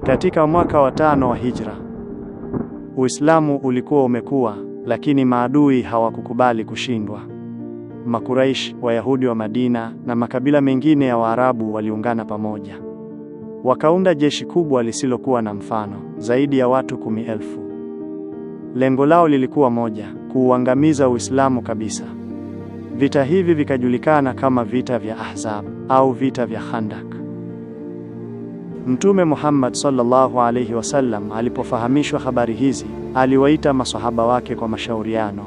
Katika mwaka wa 5 wa Hijra, Uislamu ulikuwa umekuwa, lakini maadui hawakukubali kushindwa. Makuraish, Wayahudi wa Madina na makabila mengine ya Waarabu waliungana pamoja. Wakaunda jeshi kubwa lisilokuwa na mfano, zaidi ya watu 10,000. Lengo lao lilikuwa moja, kuuangamiza Uislamu kabisa. Vita hivi vikajulikana kama vita vya Ahzab au vita vya Khandak. Mtume Muhammad sallallahu alaihi wasallam alipofahamishwa habari hizi, aliwaita masahaba wake kwa mashauriano.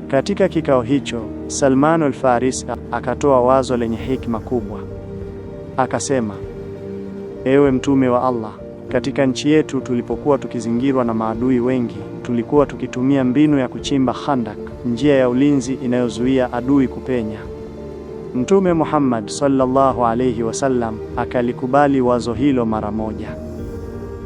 Katika kikao hicho, Salman al-Farisi akatoa wazo lenye hikma kubwa. Akasema, ewe Mtume wa Allah, katika nchi yetu tulipokuwa tukizingirwa na maadui wengi, tulikuwa tukitumia mbinu ya kuchimba khandak, njia ya ulinzi inayozuia adui kupenya. Mtume Muhammad sallallahu alayhi wasallam akalikubali wazo hilo mara moja.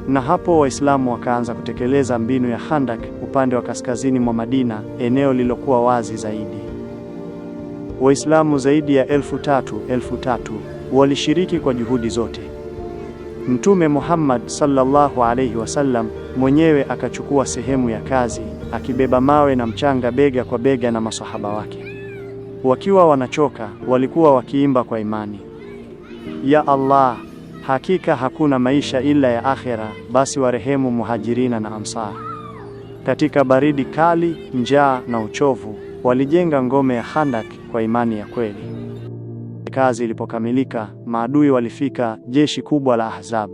Na hapo Waislamu wakaanza kutekeleza mbinu ya khandak upande wa kaskazini mwa Madina, eneo lililokuwa wazi zaidi. Waislamu zaidi ya 3,000 walishiriki kwa juhudi zote. Mtume Muhammad sallallahu alayhi wasallam mwenyewe akachukua sehemu ya kazi, akibeba mawe na mchanga bega kwa bega na masahaba wake. Wakiwa wanachoka, walikuwa wakiimba kwa imani: Ya Allah, hakika hakuna maisha ila ya akhera, basi warehemu Muhajirina na Ansar. Katika baridi kali, njaa na uchovu, walijenga ngome ya Khandak kwa imani ya kweli. Kazi ilipokamilika, maadui walifika, jeshi kubwa la Ahzab.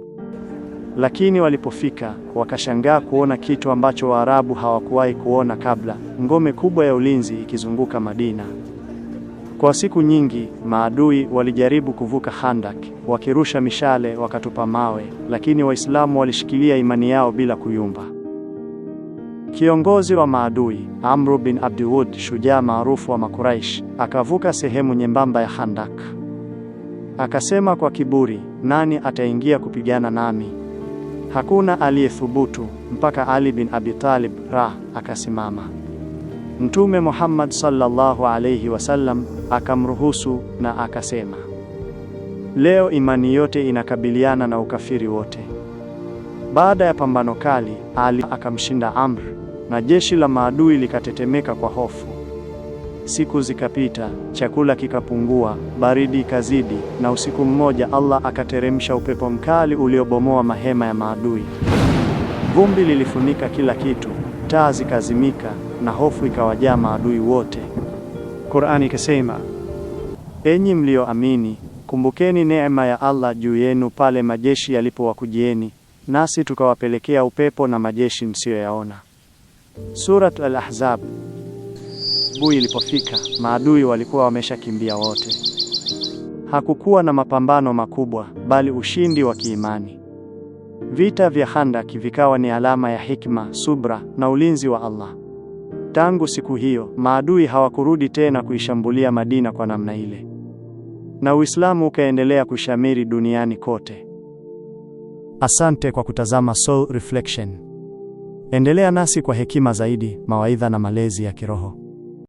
Lakini walipofika, wakashangaa kuona kitu ambacho Waarabu hawakuwahi kuona kabla, ngome kubwa ya ulinzi ikizunguka Madina. Kwa siku nyingi, maadui walijaribu kuvuka Khandak, wakirusha mishale, wakatupa mawe, lakini Waislamu walishikilia imani yao bila kuyumba. Kiongozi wa maadui, Amru bin Abdiwud, shujaa maarufu wa Makuraish, akavuka sehemu nyembamba ya Khandak. Akasema kwa kiburi, nani ataingia kupigana nami? Hakuna aliyethubutu mpaka Ali bin Abi Talib ra akasimama. Mtume Muhammad sallallahu alayhi wasallam akamruhusu na akasema, leo imani yote inakabiliana na ukafiri wote. Baada ya pambano kali, Ali akamshinda Amr na jeshi la maadui likatetemeka kwa hofu. Siku zikapita, chakula kikapungua, baridi ikazidi, na usiku mmoja Allah akateremsha upepo mkali uliobomoa mahema ya maadui. Vumbi lilifunika kila kitu, taa zikazimika na hofu ikawajaa maadui wote. Qur'ani ikasema, enyi mlioamini, kumbukeni neema ya Allah juu yenu pale majeshi yalipowakujieni, nasi tukawapelekea upepo na majeshi msiyoyaona. Surat Al-Ahzab. Asubuhi ilipofika, maadui walikuwa wameshakimbia wote. Hakukuwa na mapambano makubwa, bali ushindi wa kiimani. Vita vya Khandak vikawa ni alama ya hikma, subra na ulinzi wa Allah. Tangu siku hiyo, maadui hawakurudi tena kuishambulia Madina kwa namna ile. Na Uislamu ukaendelea kushamiri duniani kote. Asante kwa kutazama Soul Reflection. Endelea nasi kwa hekima zaidi, mawaidha na malezi ya kiroho.